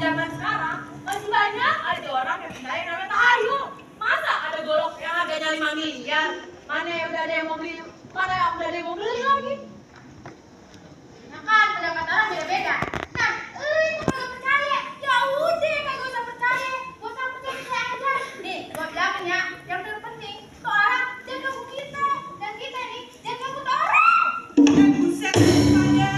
Zaman sekarang masih banyak aja orang yang percaya namanya tahayu. Masa ada golok yang harganya 5 miliar? Mana yang udah ada yang mau beli? Mana yang udah ada yang mau beli lagi? Nah kan pendapat orang beda-beda. Nah, itu kagak percaya. Ya udah kagak usah percaya. Gak usah percaya aja. Nih, gua bilangin ya, yang terpenting tuh orang jaga buku kita dan kita nih jaga buku orang. Buset, ada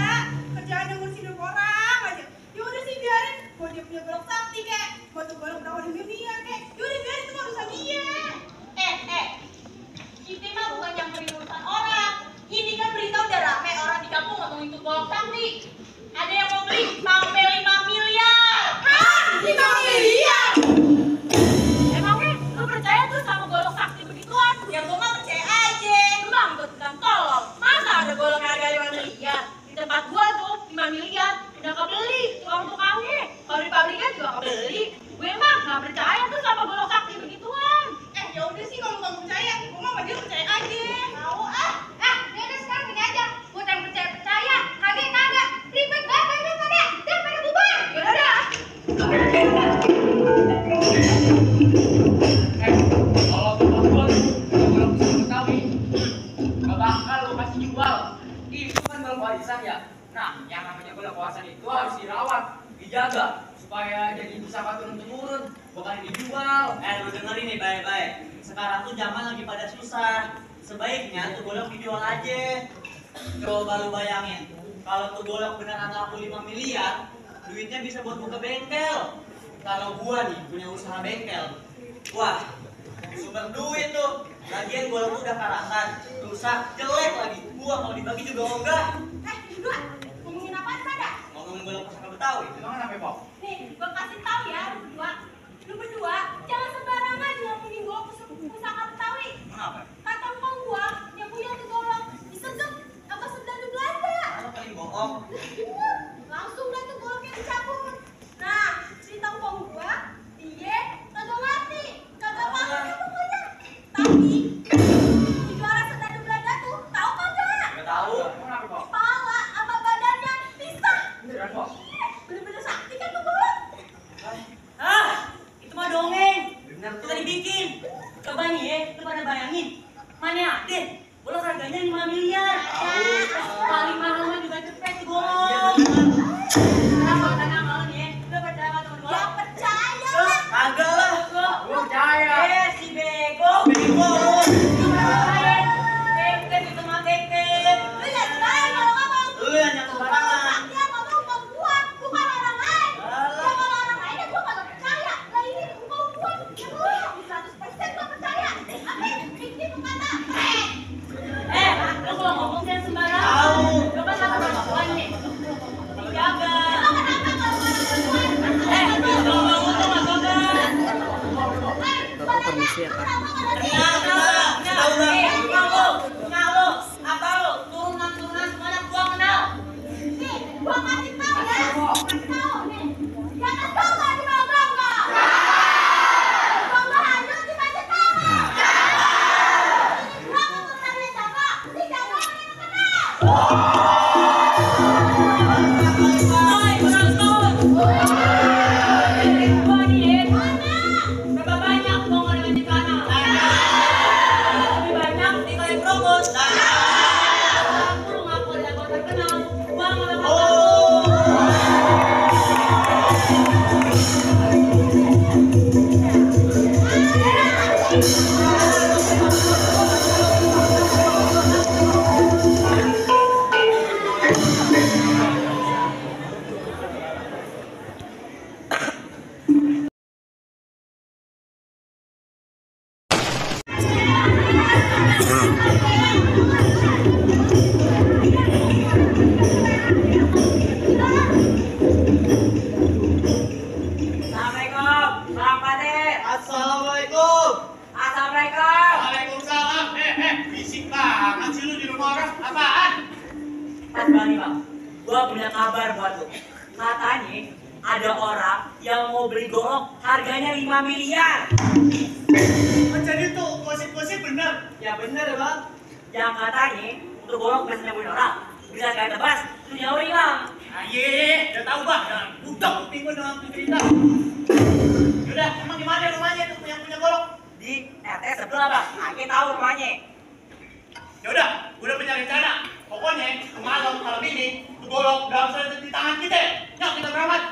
kerjaan yang ngurusin hidup orang aja. Ya udah sih biarin, mau dia punya golok sakti kek, mau tuh golok tawarin miliar kek. Ya udah biarin, itu mah urusan dia. Kita mah bukan yang beri urusan orang. Ini kan berita udah rame orang di kampung ngomongin tuh golok sakti. Ada yang mau beli sampai 5 miliar. Hah? 5 miliar? Emangnya lu percaya tuh sama golok sakti begituan? Ya gua mah percaya aja. Emang gue tukang tolong. Masa ada golok harga 5 miliar? Di tempat gua tuh 5 miliar udah kebeli tukang-tukangnya. Pabrik-pabriknya juga kebeli. Gue mah gak percaya tuh sama golok sakti begituan. Ya udah sih kalau nggak percaya, gua mah sama dia percaya aja. Mau ya udah sekarang gini aja. Buat yang percaya, kagak. Ribet banget lu pada. Dan pada bubar. Ya udah. Kalau tempat gua tuh golok Betawi, gak bakal lu kasih jual. Itu kan golok warisan ya. Nah, yang namanya golok warisan itu harus dirawat, dijaga supaya jadi pusaka turun-temurun, bukan dijual. Lu dengerin nih baik-baik. Sekarang tuh zaman lagi pada susah. Sebaiknya tuh golok dijual aja. Coba lu bayangin, kalau tuh golok beneran laku 5 miliar, duitnya bisa buat buka bengkel. Kalau gua nih punya usaha bengkel, wah, sumber duit tuh. Lagian golok tuh udah karatan, rusak, jelek lagi. Gua mau dibagi juga enggak. Berdua, ngomongin apaan pada? Ngomongin golok pusaka Betawi. Emang kenapa, Pok? Nih, gue kasih tahu ya lu berdua jangan ini. Juara Serdadu Belanda tuh, tahu kagak? Nggak tahu. Kenapa kok? Kepala sama badannya pisah. Beneran kok? Bener-bener sakti kan tuh golok. Ah, itu mah dongeng. Bener Kita dibikin. Coba nih ya, lu pada bayangin. Mana ada? Golok harganya 5 miliar. Paling mahal mah juga cepet tuh golok. Kenapa tenang kalau nih ya? Lu percaya nggak temen Ya golok? percaya. Kagak lah. Gua percaya. Si bego. Bego. Lu ngapain? Tete itu mah tete. Lu ya sekarang kalau ngomong. Lu yang nyatu barangan. Dia ngomong ke gua, bukan orang lain. Ya kalau orang lain gua kagak percaya. Lah ini gua buat. Ya gua 100% gua percaya. Ini tuh kata. Lu kalau ngomong jangan sembarangan. Tahu. Lu kan sama perempuan nih. Dijaga. Emang kenapa kalau orang perempuan? Kalau ngomong tuh nggak sopan. Permisi ya, Kak. Apa lu? Turunan semuanya gua kenal. Nih, gua kasih tahu ya. Kasih tahu nih. Jangan coba dibawa-bawa. Bawa hanyut di macet tangan. Gua mau kenalin siapa? Si Jago yang kenal. Hai, penonton. Gua nih, berapa banyak gua ngeliat di tanah? Lebih banyak di kali Progos. Aku lu ngaku ada gua terkenal. Gua nggak bakal tahu. Assalamualaikum, Bang Pade. Assalamualaikum. Assalamualaikum. Waalaikumsalam. Bisik banget sih lu di rumah orang. Apaan? Pas banget Bang, gua punya kabar buat lu. Katanya ada orang yang mau beli golok harganya 5 miliar. Jadi tuh gosip-gosip bener. Ya bener Bang. Yang katanya untuk golok bisa nyamperin orang, bisa kayak tebas, itu nyawa hilang. Udah tahu bang. Jangan budak kuping gua dengan cerita. Yaudah, emang di mana rumahnya tuh yang punya golok? Di RT sebelah Bang, kita tahu rumahnya. Yaudah, gua udah punya rencana. Pokoknya malam ini tuh golok dalam di tangan kita. Yuk kita berangkat.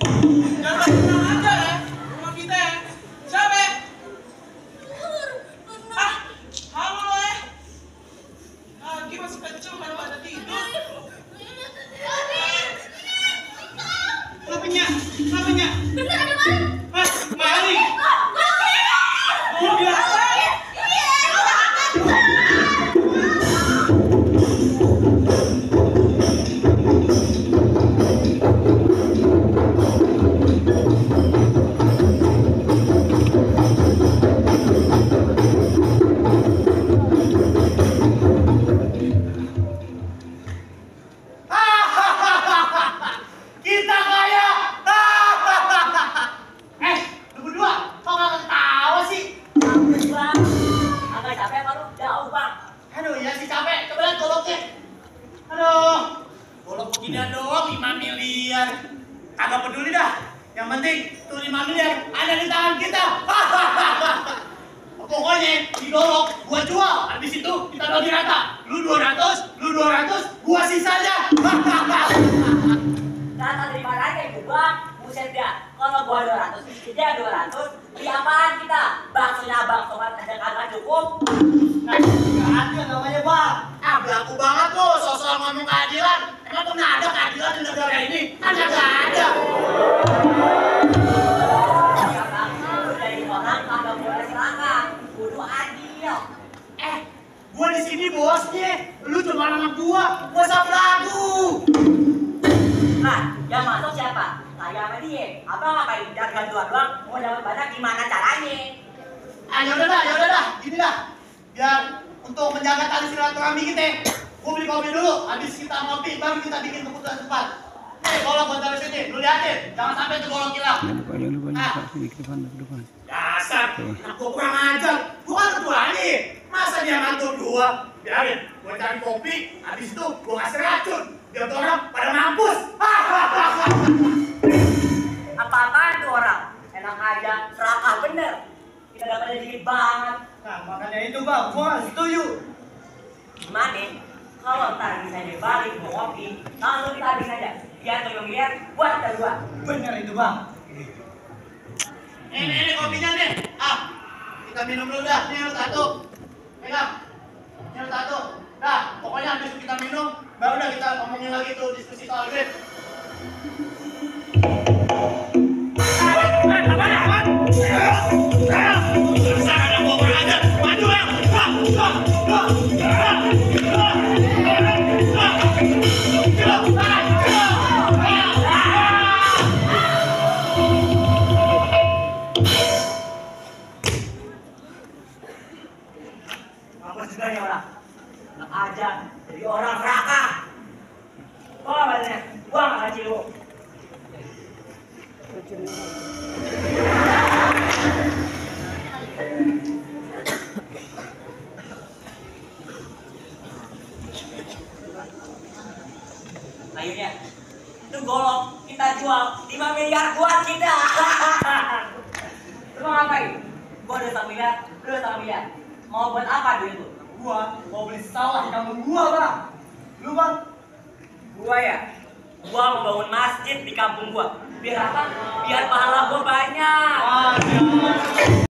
Jangan tenang aja ya, rumah kita ya. Siapa ya? Ah, halo lo ya. Lagi masih kecil kalau pada tidur. Kenapanya? Kenapanya? Bener ada maling. Mas, maling. Oh, biasa. Kita kaya. Lu berdua, kok nggak ketawa sih? Bang, agak capek apa lu? Jauh bang. Aduh, ya sih capek. Coba lihat goloknya. Aduh, golok beginian doang 5 miliar. Kagak peduli dah. Yang penting tuh 5 miliar ada di tangan kita. Pokoknya di golok gua jual. Habis itu kita bagi rata. Lu 200, lu 200, gua sisanya. Rata dari mana aja itu bang? Buset dah. Kalau gua 200, dia 200. Beli apaan kita? Baksonya abang sobat aja kagak cukup. Nah, nggak adil namanya bang. Ah, belaku banget lu, sosok ngomong keadilan. Emang pernah ada keadilan di negara ini? Kan nggak ada. Ya bang, lu dari orang kagak boleh serakah. Kudu adil. Gua di sini bosnya. Lu cuma anak gua sama lagu. Nah, yang masuk siapa? Saya sama dia. Abang ngapain? Jangan doang. Mau dapat banyak gimana caranya? Ah, yaudah dah. Gini dah. Biar untuk menjaga tali silaturahmi kita, gua beli kopi dulu. Habis kita ngopi, baru kita bikin keputusan cepat. Golok buat taruh sini. Lu liatin. Jangan sampai tuh golok hilang. Jangan lupa sini ke depan. Dasar, anak gua kurang ajar. Gua kan ketuanya. Masa dia ngatur gua? Biarin, gua cari kopi. Habis itu gua kasih racun. Biar tuh orang pada mampus. Apa-apaan tuh orang? Enak aja, serakah bener. Kita dapatnya dikit banget. Nah, makanya itu bang, gua setuju. Gimana? Kalau ntar bisa dibalik mau kopi, langsung kita habis aja. Biar tuyul lihat, buat kita dua. Bener itu bang. Ini kopinya nih. Ah, kita minum dulu dah. Ini satu. Pegang. Ini satu. Dah, pokoknya habis itu kita minum, baru dah kita ngomongin lagi tuh diskusi soal duit. Apa sebenarnya orang? Enak aja, jadi orang serakah. Bawa badannya, buang ke Cilu. Akhirnya, itu golok kita jual 5 miliar buat kita. Lu mau ngapain? Gua udah 1 miliar, lu udah 1 miliar. Mau buat apa duit itu? Gua mau beli sawah di kampung gua bang. Lu bang? Gua ya, gua mau bangun masjid di kampung gua. Biar apa? Biar pahala gua baik.